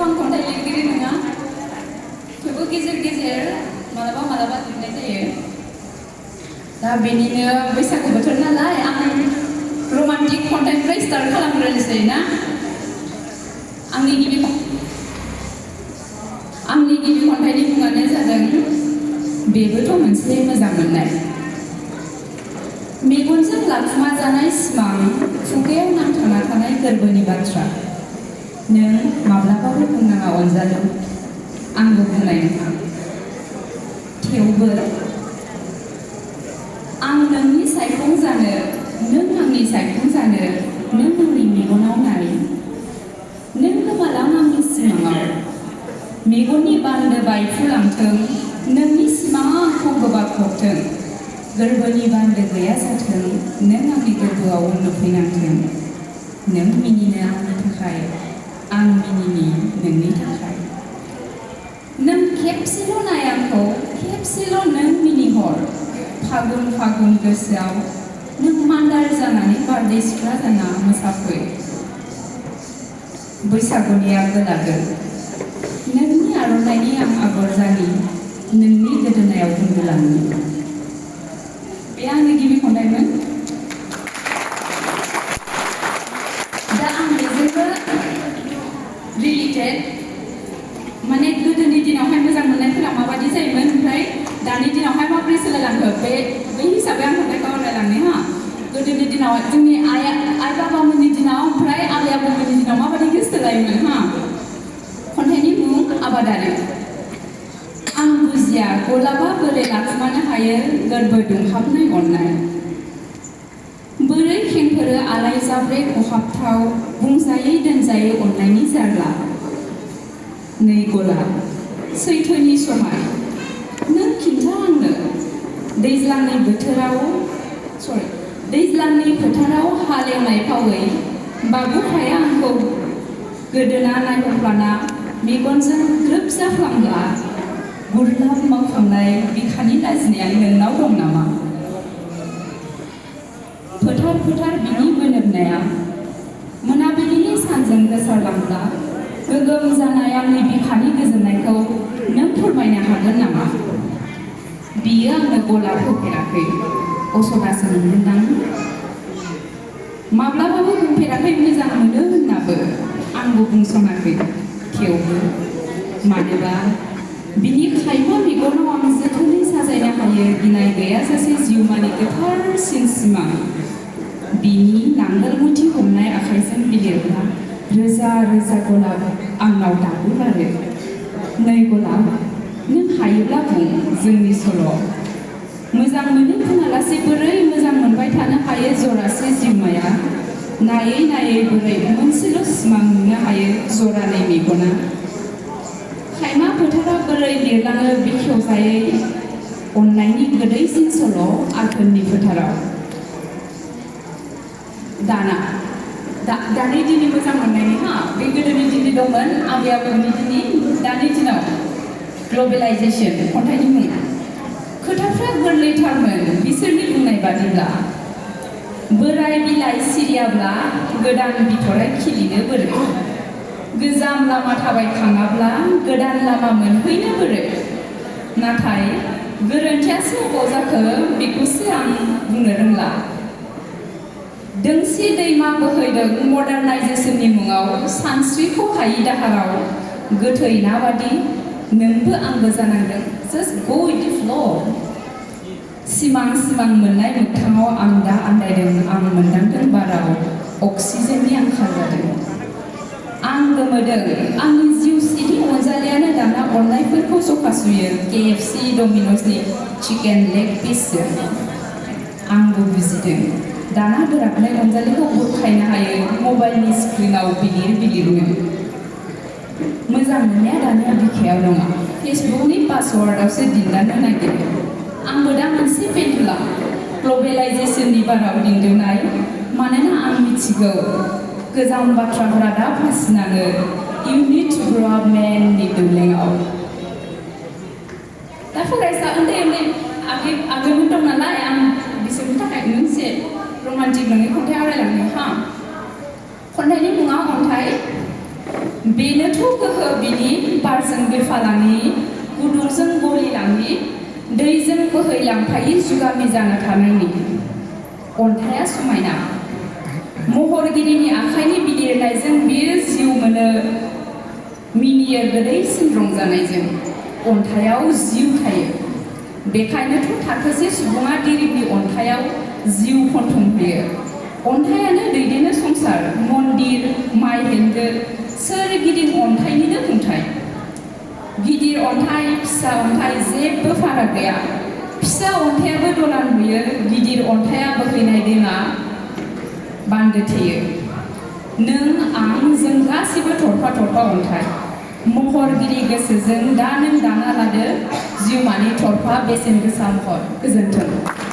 आं खन्थाइ लिरगिरि नङा थेवबो गेजेर गेजेर मालाबा लिरनाय जायो दा बेनिनो बैसागु बोथोर नालाय आं रमान्टिक खन्थाइनिफ्राय स्टार्ट खालामग्रोनोसै ना आंनि गिबि खन्थाइनि मुङानो जादों बेबोथ' मोनसे मोजां मोननाय मेगनजों लाखुमा जानाय सिमां खुगायाव नांथाना थानाय गोरबोनि बाथ्रा नों माब्लाबाबो बुंनाङा अनजालु आंबो बुंनाय नङा थेवबो आं नोंनि सायखं जानो नों आंनि सायखं जानो नों आंनि मेगनाव नाय नों गोमालां आंनि सिमाङाव मेगननि बान्दो बायफ्रुलांथों नोंनि सिमाङा आंखौ गोबाख्रबथों गोरबोनि बान्दो गैया जाथों नों आंनि गोरबोआव उन्दुफैनांथों नों मिनिनो आंनि थाखाय आं मिनिनि नोंनि थाखाय नों खेबसेल' नाय आंखौ खेबसेल' नों मिनिहर फागुन गोसोआव नों मान्दार जानानै बारदै सिख्ला जाना मोसाफै बैसागुनि आगोल नोंनि आर'नाइनि आं आगर जानि नोंनि गोदोनायाव उन्दुलांनि बे आंनि गिबि खन्थाइमोन दा आं बेजोंबो रिलेटेड माने गोदोनि दिनावहाय मोजां मोननायफोरा माबायदि जायोमोन ओमफ्राय दानि दिनावहाय माबोरै सोलायलांखो बै हिसाबै आं खन्थाइखौ आवरायलांनि हा गोदोनि दिनाव जोंनि आइ बाबामोननि दिनाव ओमफ्राय आबै आबौमोननि दिनाव माबायदि सोलायोमोन हा खन्थाइनि मुं आबादारि आं बुजिया गलाबा बोरै लाखुमानो हायो गोरबो दुंहाबनाय अननाय बोरै खेंफोरो आलाय जाब्रे खहाबथाव बुंजायै दोनजायै अननायनि जारला नै गला सैथोनि सहाय नों खिन्था आंनो दैज्लांनि फोथाराव हालेवनाय फावै बाबुफ्राया आंखौ गोदोना नायहरफ्लाना मेगनजों ग्रोब जाफ्लांब्ला गुरलाब मावखांनाय बिखानि लाजिनाया नोंनाव दं नामा फोथार बिनि मोनोबनाया मोनाबिलिनि सानजों गोसारलांब्ला गोगोम जानाय आंनि बिखानि गोजोननायखौ नों फोरमायनो हागोन नामा बियो आंनो गलाब होफेराखै असदासो मोनदोंदां माब्लाबाबो बुंफेराखै मोजां मोनो होननाबो आंबो बुंसनाखै थेवबो मानोबा बिनि खायमा मेगनाव आं जोथोनै साजायनो हायो गिनाय गैयाजासे जिउमानि गोथारसिन सिमां बिनि नांगोल मुथि हमनाय आखाइजों बिलिरब्ला रोजा गलाब आंनाव दाबो बारो नै गलाब नों हायोब्ला बुं जोंनि सल' मोजां मोनो बुङालासे बोरै मोजां मोनबाय थानो हायो जरासे जिउमाया नायै बोरै मोनसेल' सिमां नुनो हायो जरानै मेगना खायमा फोथाराव बोरै लिरलाङो बेखेवजायै अननायनि गोदैसिन सल' आघोननि फोथाराव दानि दिननि मोजां मोननायनि हा बे गोदोनि दिननि दंमोन आबै आबौनि दिननि दानि दिनाव ग्लबेलाइजेसन खन्थाइनि मुं खोथाफ्रा गोरलैथारमोन बिसोरनि बुंनाय बादिब्ला बोराय बिलाइ सिरियाब्ला गोदान बिथराइ खिलिनो बोरै गोजाम लामा थाबायखाङाब्ला गोदान लामा मोनहैनो बोरै नाथाय गोरोन्थियासो अबाव जाखो बेखौसो आं बुंनो रोंला दोंसे दैमा बोहैदों मडार्नाइजेसननि मुङाव सानस्रिखौ हायि दाहाराव गोथै नाबादि नोंबो आंबो जानांदों जास्ट गो विथ द फ्ल' सिमां मोननाय मोगथाङाव आं दा आन्दायदों आं मोनदांदों बाराव अक्सिजेननि आंखाल जादों आं गोमोदों आंनि जिउ सिरि अनजालियानो दाना अननायफोरखौ जखा सुयो KFC डमिन'सनि चिकेन लेग पिसजों आंबो बुजिदों दाना गोराबनाय अनजालिखौ बुरखायनो हायो मबाइलनि स्क्रिनाव बिलिरनो मोजां मोननाया दानिया बिखायाव नङा फेसबुकनि पासवार्डआवसो दिन्दांनो नागिरो आंबो दा मोनसे पेन्टुला ग्लबेलाइजेसननि बाराव दिंदोंनाय मानोना आं मिथिगौ गोजाम बाथ्राफोरा दा फासिनाङो You need to grow up manनि दौलेङाव दा फरायसा उन्दै आगोलमोन दं नालाय आं बिसोरनि थाखाय मोनसे रमान्टिक नङै खन्थाइ आवरायलांनो हा खन्थाइनि मुङा अन्थाइ बेनोथ' गोहो बिनि बारजों बिरफालाङि गुदुंजों गलिलाङि दैजों बोहैलांफायै जुगामि जाना थानायनि अन्थाइया समायना महरगिरिनि आखाइनि बिलिरनायजों बियो जिउ मोनो मिनियो गोदैसिन रंजानायजों अन्थाइयाव जिउ थायो बेखायनोथ' थाखोसे सुबुङा दिरिनि अन्थाइयाव जिउ फन्थंहोयो अन्थाइयानो दैदेनो संसार मन्दिर माइ हेन्दो सोरगिदिं अन्थाइनिनो खुंथाय गिदिर अन्थाइ फिसा अन्थाइ जेबो फाराग गैया फिसा अन्थाइयाबो दलान होयो गिदिर अन्थाइया बोहैनाय दैमा बान्दो थेयो नों आं जों गासिबो थरफा थरफा अन्थाइ महरगिरि गोसोजों दा नों दाना लादो जिउमानि थरफा बेसेन गोसा महर गोजोन्थों